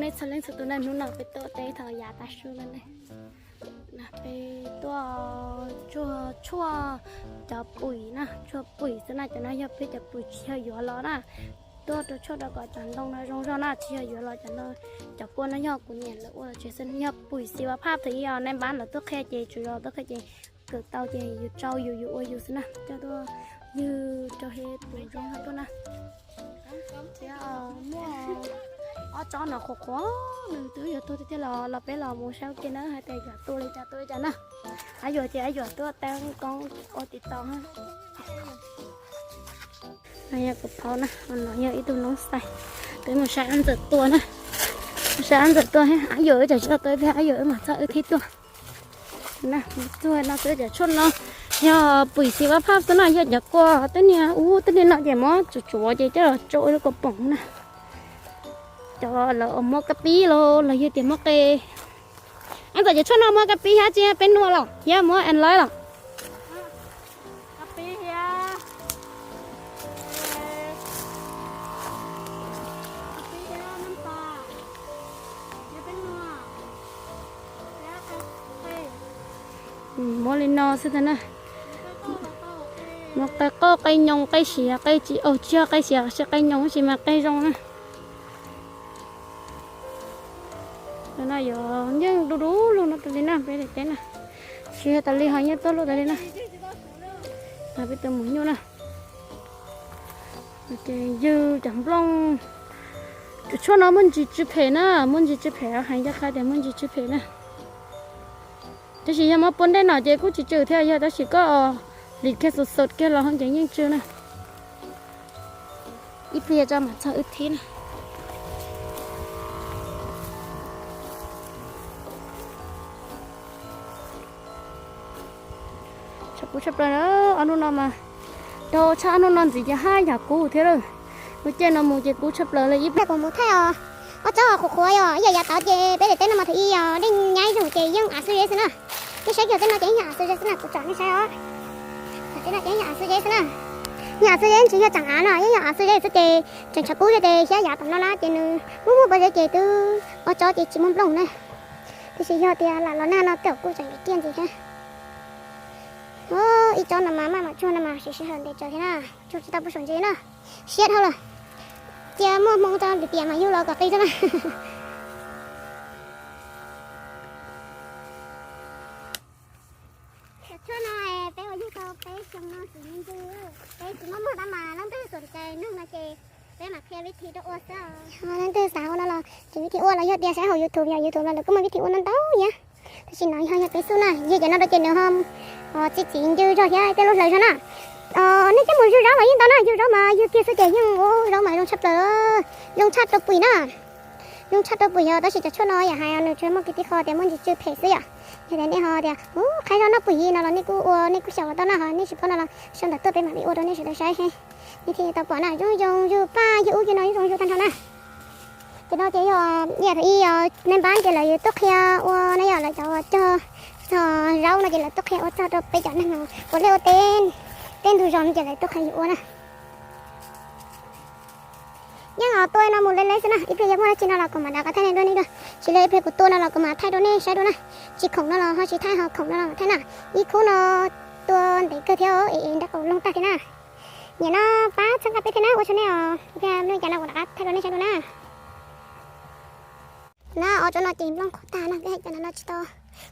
Txhua leej txhua tus na, hnub no peb tuaj teb thaum yav tav su no ne. Peb tuaj tsuag tshuaj cov pwm na, tshuaj pwm xwb na, cov no yog peb cov pwm tsis yog yuav los na. Tuaj rau tshuaj rau kom cov ntoo no zoo zog na, tsis yog yuav los cov no. Cov puaj no yog kuv niam lawv ua los tsev xwb, yog pwm xiv vaj phaj thaum ub os, nais npab lawv tuaj qhia ces tsum zos tuaj qhia ces kawm tau ces yus tsau yus, yus ua yus xwb na, coj tuaj ywg rau he pum zoo hab tuaj na. Thiab muaj ob tsob no qhuav qhuav, nws twb yuav tuag tiag tiag los, los peb los mus saib ua ke na hais tias yuav tuag li cas tuag li cas na. Ab yuam ces ab yuam tuaj teeb koob ua tim tau. No yog kuv phauj na, no yog ib tug noob xais. Peb mus saib ab ntxawm tuaj na, mus saib ab ntxawm tuaj thiab, ab yuam wb tseem tsis tau tuaj thiab, ab yuam wb mam txog wb thiaj tuaj. Txog no xwb, cov tshuaj no yog pwm xiv vaj phaj xwb na, yog cov kua tej niag ub tej niag no ces muab tsuav tsuav ces coj los tsau ua lub kua poom na. Cov lawv muab kab pib los los yog tias muab qe. Ab ntxawm, cov tshuaj no muab kab pib thiab tsis peb nua los thiab muab an laib los? Muab li no xwb tag na. Muab qe qoj, qe nyoos, qe siav, qe tsis, tsis yog qe siav, tsis qe nyoos tab sis mas qe zoo na. No yuav yeej du du lug no tas li na, peb daim teb na. Tsis yog tas li ho yeej tuaj luaj tas li na. Peb tus mus nyuj na. Ces ywg cov nplooj. Cov tshuaj no muaj ntsis tsw phem na, muaj ntsis tsw phem, hais ncaj qha tias muaj ntsis tsw phem na. Tab sis yog muab pua ntej no ces kuj tsis tsw thiab, yog tab sis koj lim kiag xus xus kiag los ho ces yeej tsw na. Ib pliag tso mam txog wb thib na. Tshaj plaws, ob hnub no mas, rau tshaj ob hnub no ntxiv ces haj yam kub thiab lawm. Lub caij no mus ces kub tshaj plaws li. Ib pliag kuv mus thaij os. Ob tsob qhuav qhuav yog ib yam yav tod ces peb daim teb no mas thaum ub yog dej nyab zoo ces yeej av xwb zeb xwb na. Nej saib kiag tej no ces yeej yog av xwb zeb xwb na, kuv tsom nej saib os. Tej no ces yeej yog av xwb zeb xwb na. Yeej av xwb zeb, tsis yog tseem av no, yeej yog av xwb zeb xwb ces tseem tshav kub zeb ces xyab yav tom no na ces nws muaj muaj pob zeb ces twb ob tsob ces tsis muaj nplooj na. Tiam sis yog tias lam los nag no tej zaum kuj tseem kiv kiag ntxiv thiab. Ib tsob no mas maj mam tsuag no mas siv sij hawm ntev tsawv thiab na, tsuag tsis tau puag saum ntses na, siab dhau lawm. Cia muaj hmoo tau lwm tiam mas yug los kom qi xwb na. Cov tshuaj no peb ua yug tau peb xyoo no xwb, peb tsis muaj muag tab mas leej twg xom cai nug no ces peb mam qhia vib thib rau ua xwb. Leej twg xav ua no los ces vib thib ua los yog tias saib hauv YouTube, yog YouTube los lawv kuj muaj vib thib ua no ntau thiab. Tab sis no yog, yog peb xub na, yug cov no rau ces nws ho txi txiv ncw zog thiab tej lub hlawv zog na. Nej coj mus yug zaub los yeej tau na, yug zaub mas yug kiag xwb ces yeej ua zaub mas zoo tshaj plaws, zoo tshaj rau pwm na. Zoo tshaj rau pwm yog tab sis cov tshuaj no yam hais nws tsuas muaj kwv tij qho tias muaj ntsis tsw phem xwb yom. Yog tias nej ho tias qhaib zaub noj pwm no los nej kuj ua, nej kuj xyaum ua tau na, ho nej tsis paub no los sau ntawv tuaj peb mam li ua rau nej sawv daws saib, nej thiaj tau pom na. Zoo zoo yug paj yug ub ces no yeej zoo yug tag nrho na. Ces no ces yog ib yam thaum ub yog nais npab ces lawv yuav tuaj qhia ua na, yog lawv cov uas cog txog zaub no ces lawv tuaj qhia ua txog rau peb cov neeg uas liaj ua teb, teb ntug zos no ces lawv tuaj qhia yus ua na. Yeej tua no mus leb leb xwb na, ib pliag yog muaj dab tsi no los kuv mam rov qab thaij nej dua, nej dua. Tsis li ib pliag kuv tua no los kuv mam thaij rau nej saib dua na. Tsis khoom no los ho tsis thaij, ho khoom no los thaij na. Ib khub no tua ntev kawg thiab es nrab qaum loog tag thiab na. Niam no pab txhawb nqa peb thiab na, ua tsaug nej os. Ib pliag muaj cas no kuv rov qab thaij rau nej saib dua na. Na ob tsob no ces nplooj qhuav tag na, peb hais tias no tsis tau,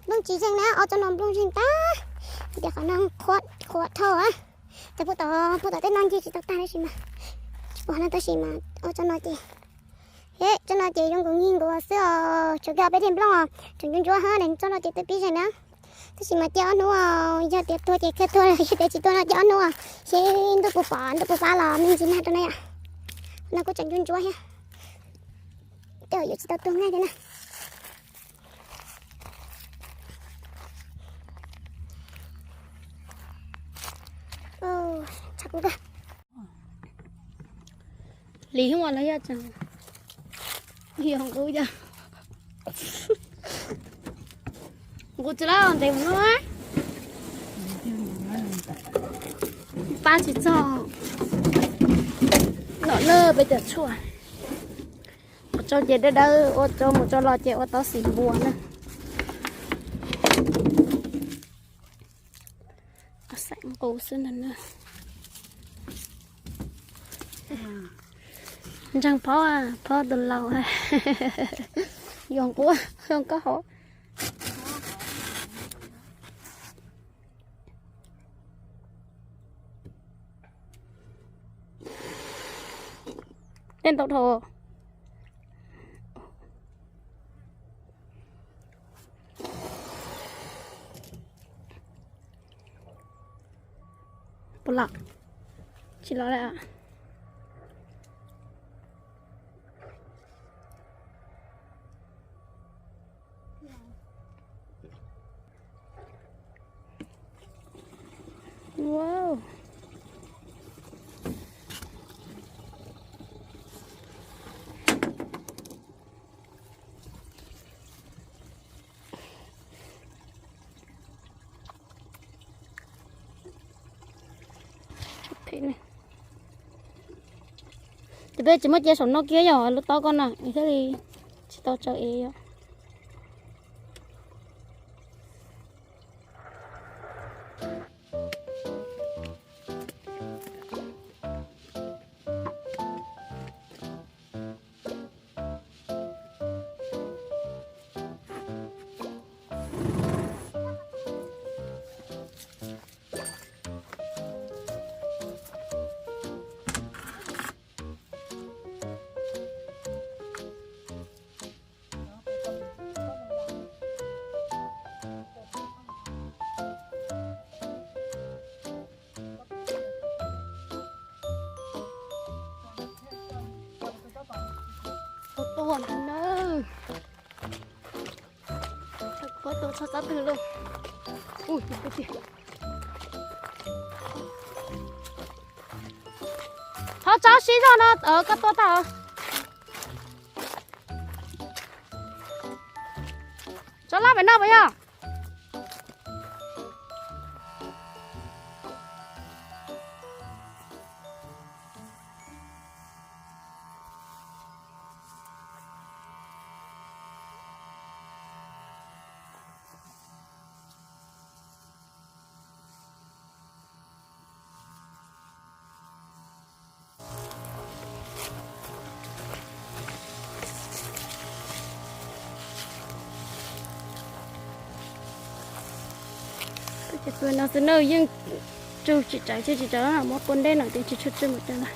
nplooj tsis zeeg na, ob tsob no nplooj zeeg tag. Tias qhov no qhuav dhau. Cov puag tom, puag tom tej no ncig tsis tau tag tab sis mas, tsis pom no tab sis mas ob tsob no ces, tsob no ces zoo nkaus ncig nkaus xwb os, tsuas kiag peb tej nplooj os, tseem ntsuab ntsuab hab, tsob no ces twb pib zeeg na. Tab sis mas cia ob hnub, yog tias tuag ces kawg tuag, yog tias tsis tuag no cia ob hnub, seb ntuj puas pom ntuj puas pab los me ntsis nag rau na yom. No kuj tseem ntsuab ntsuab thiab. Tej zaum yuav tsis tau tuag nqaij thiab na. Tshav kub kawg. Li hwv los yog tseem yog nqus yog nqus tsis lab ntev mus no. Pab tsis txog. Nom na peb cov tshuaj. Qhov Rau ces dawb dawb, ua rau mus rau los ces ua tau xim npua na. Xaim nqus xwb ntag na. Ntseeg phob, phob tus laus. Yuav nquab zoo koj hauv. Tej ntau dhau. Puas los? Tsis los lawm. Wow. Ces peb tsis muab cia saum no kiag yog lub taub koj na, thiaj li tsis tau tsawv es yom. Tua tua na. Tua tua txhob txhob twg lauj. Ui, thov tsob sib zog no, koj tua tau. Tsob lab pem no puas yog? Tus no xwb na yeej tsug tsis tsav, tsug tsis tsav, muab pua ntej no ces tsis tsug tsug mus tsav na.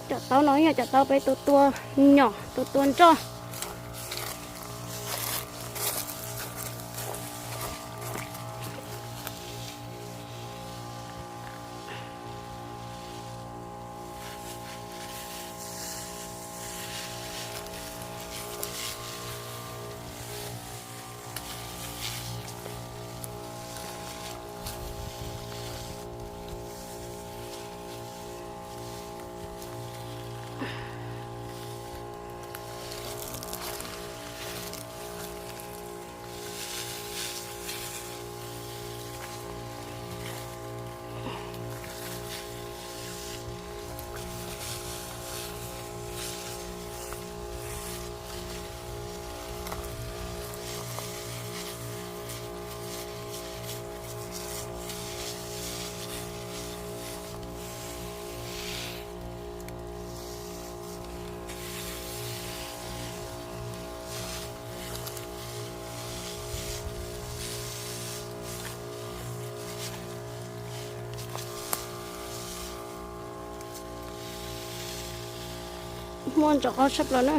Cov taub no yog cov taub peb tua tua nyom, tua tua nroj. Muaj ntsoov qhov tshaj plaws na.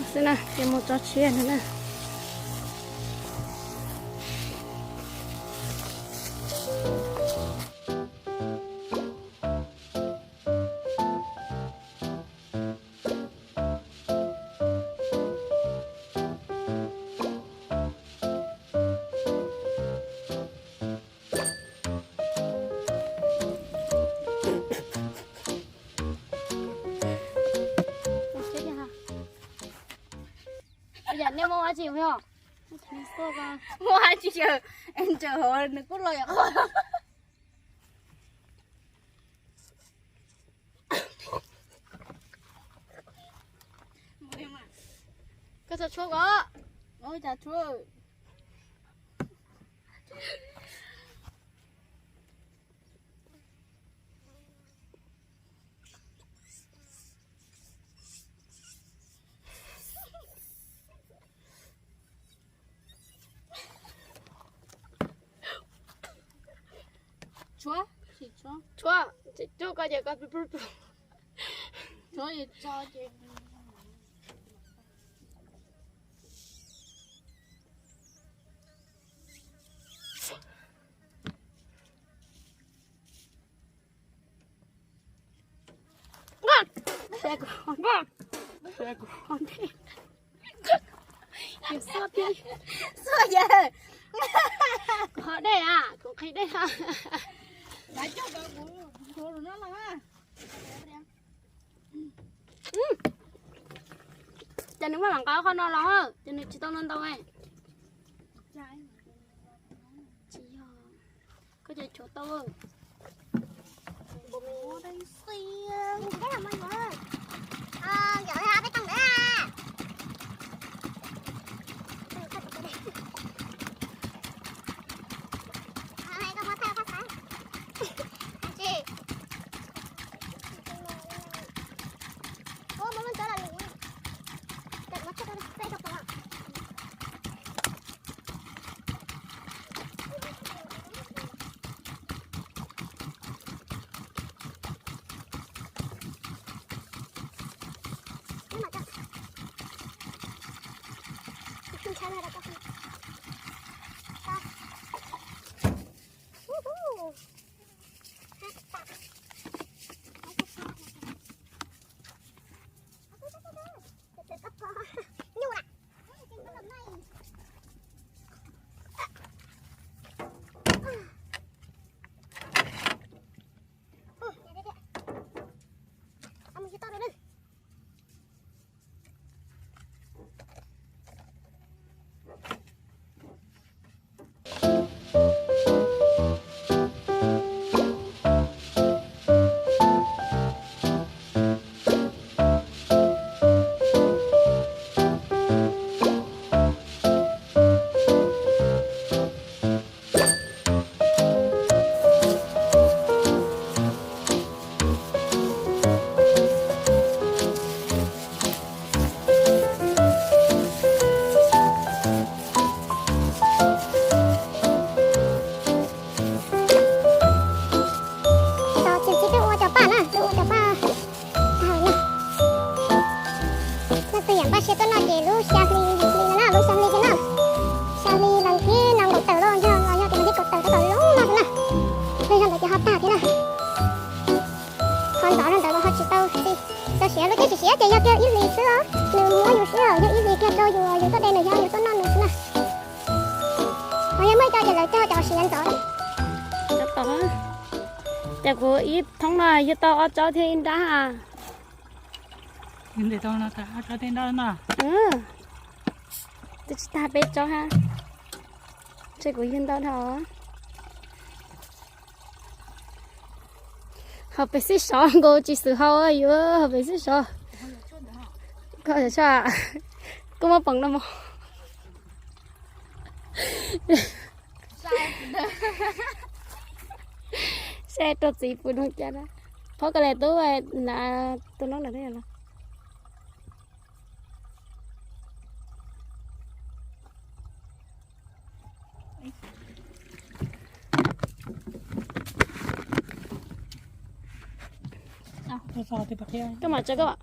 Xwb na, ces mus tso tshiab no na. Yam nej muaj dab tsi yom? Muaj dab tsi yom? Es ntsawm hauv nws kuj los yom. Koj tso tshuaj ko. Ua cas tshuaj? Tshuaj, tshuaj, tshuaj ko ces ko, tshuaj tso ces. Kuv ho dej a, kuv nqhis dej. Ces nws muaj mam nqa qhov no los, ces nws tsis tau ntau ntau. Tsis yog, koj ces tshuav tau. Tau tsis txib twb ua cov paj na, twb ua cov paj tag na. Leej twg yaam npaj siab tuaj noj ces lub xya hli yim hli no na, lub xya hli thiab na. Xya hli lees thib nees nkaum tawm los yog, los yog tias lees thib kaum tawm rau tom lub no xwb na. Lub zog ntawd ces ho tag thiab na. Qhov ntxov zog ntawd mas ho tsis tau txi, tau siav, lub caij tsis siav ces yog kiag ib hlis xwb os. Nws muab yus siab os, yog ib hlis kiag rau yus, yus tuaj de nws, yog yus tuaj noj nws xwb na. Ho yog muaj ib co ces lawv cog cov siav ntxov. Ces kuv ib thoob no yug tau ob tsob thiab ib nrab. Twb tsis tag peb tsob hab. Ntshe kuv yug ntau dhau. Hauv pem xib sov nkaus tsis xwm hau yuav hauv pem xib sov. Koj, koj muab poom no mog. Saib rau txiv pw no cas na. Qhov ko li tub na, tus noob ntawd thiab los. Koj mam tso koj. Koj mam tso koj.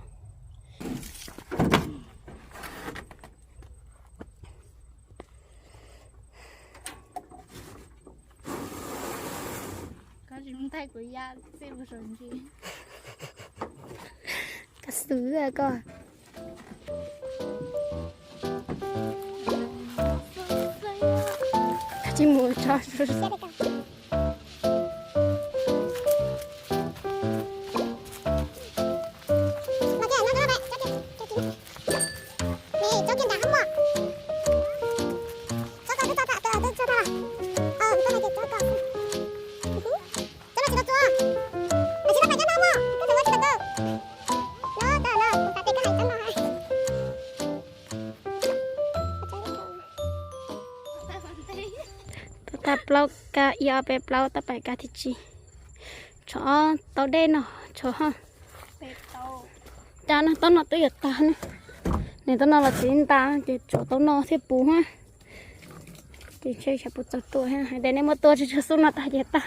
Tsis ntag kuv ya txij mus saum ntsis. Koj xwb koj. Koj tsis mus tso. Tau tag plaub kab, ib ob peb plaub, tab pais kab thib tsib. Tshuav ob tau dej no, tshuav ho. Cab no, taub no twb yuav tag na. Nws taub no los txiv nta ces tshuav taub no thiaj puv na. Ces ntshe xyov puas txog tua thiab, hais tias nej muab tua tsuag tsuag xub no tag ces tag.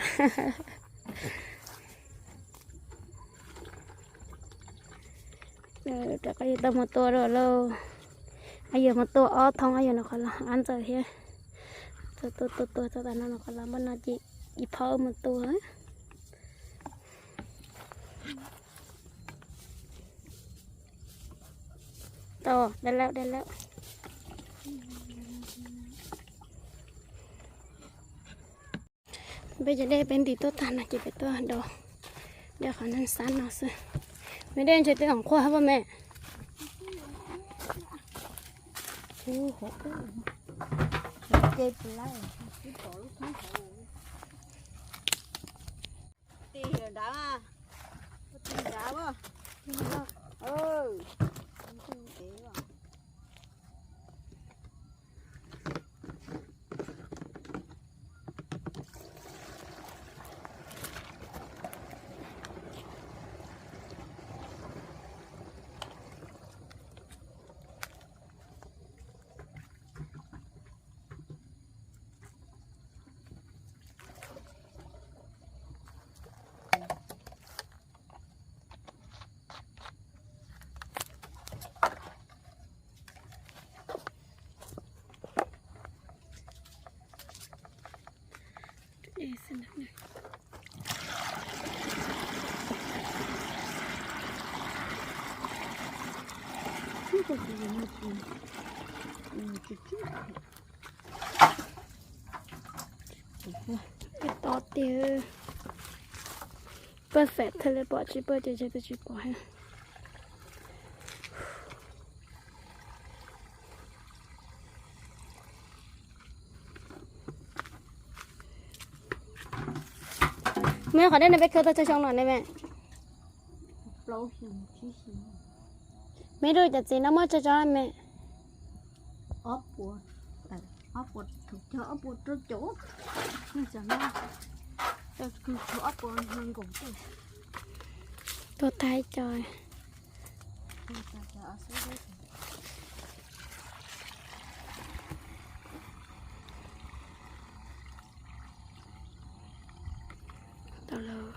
Rov qab yuav tau mus tua dua lauj. Yuav mus tua ob thoob, yuav no qhov los ab ntxaws thiab. Tua tua tua tua txog tas no, no qhov los npaj no ces ib phau mus tua. Tau, dai lawm, dai lawm. Peb cov dej peb ntim tuaj tag no ces peb tuaj do dej qhov neeg xab no xwb. Me dej ntshe twb hoom qhuav hab me. To tiag. Paj xeem thiaj li pom tsis pom ces twb tsis pom heev. Me qhov dej no peb khawb tau tsawg xyoo lawm ne me? Me rau cov txiv no muaj tsawg xyoo me? Tuag tag co. Tau lawm.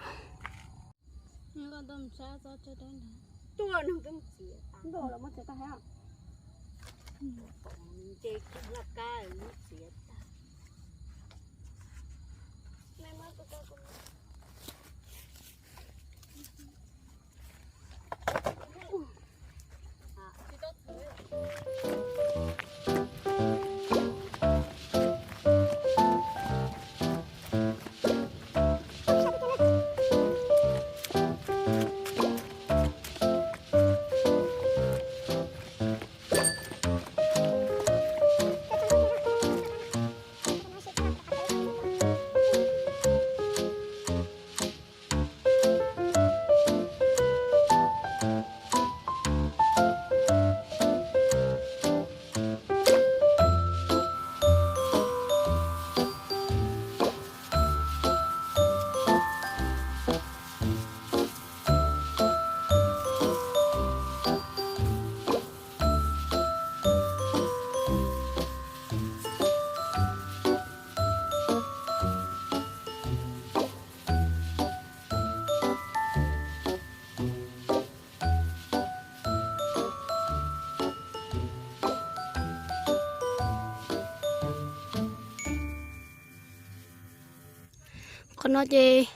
Qhov no ces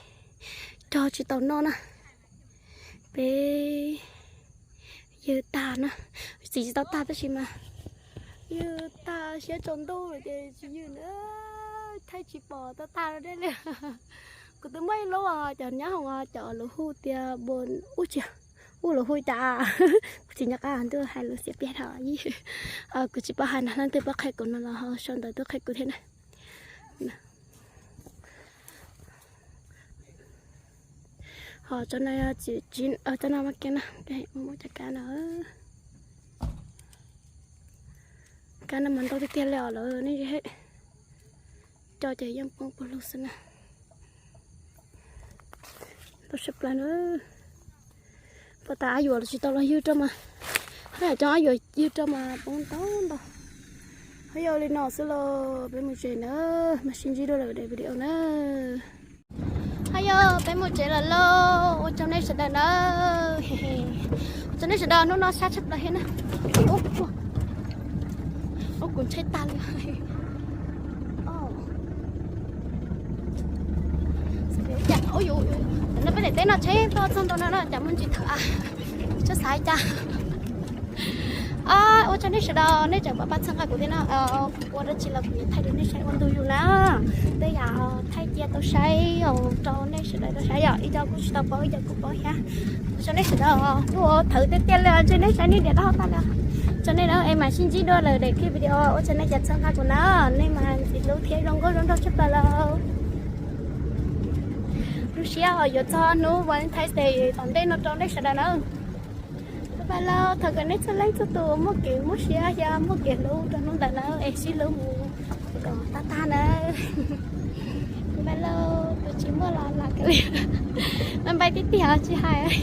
Cog tsis tau noj na. Peb ywg tag na. Txiv tsis tau tag tab sis mas ywg tag siab tsaus ntuj lawm ces tsis ywg na. Thaij tsis pom tau tag deb li. Kuv twb muaj ib lub cov nyab hoom cov lus hu tias bos ub tsi, ub lus hu cas, kuv tsis nco qab ntuj hais lus xiam piam dhau. Kuv tsis paub hais no leej twg paub qhia kuv no los ho sau ntawv tuaj qhia kuv thiab na. Ho tsob no, tsob no mas kiag na, muab cov kab no, kab no mas ntau tiag tiag li os lawv nej. Coj ces yeej poob puag lug xwb na. Ntau tshaj plaws na. Puas tas ab yuam los tsis tau los ywg rau mas, hab yam cov ab yuam ywg rau mas poob ntau ntau. Hab yog li no xwb los peb mus tsev na, mas sib ntsib dua lwm daim video na. Hab yog peb mus tsev lawm lauj, ua tsaug nej sawv daws na. Ua tsaug nej sawv daws, hnub no sab tshaj plaws thiab na. Ub, kuv ntshai tag li. No peb daim teb no tsheb tuaj txog ntua no no cas muaj ntsis thawv a, tsis xav cas. Ua tsaug nej sawv daws, nej tseem pab pab txhawb nqa kuv thiab na. Ua dab tsi los kuv yuav thaij rau nej saib ua ntu zus na. Tej yam thaij cia tau saib os, rau nej sawv daws tau saib yom, ib co kuj tsis tau paub ib co kuj paub thiab. Ua tsaug nej sawv daws, kuv thawv tiag tiag li, ntshe nej saib nej diam taub hau tag li. Ua tsaug nej na, es mam sib ntsib dua lwm daim video, ua tsaug nej cov txhawb nqa kuv na, nej mas ntxim hlub thiab zoo nkauj zoo nraug tshaj plaws lauj. Zoo siab uas yuav txog hnub Valentine's Day tom ntej no rau nej sawv daws na. Bye bye lauj, thov kom nej txhua leej txhua tus muaj kev muaj siab thiab muaj kev hlub rau hnub ntawd na, es sib hlub mus kom tag tag na. Bye bye lauj, tus tsis muaj los lam kav liam. Bye bye tib tiag tsis hais.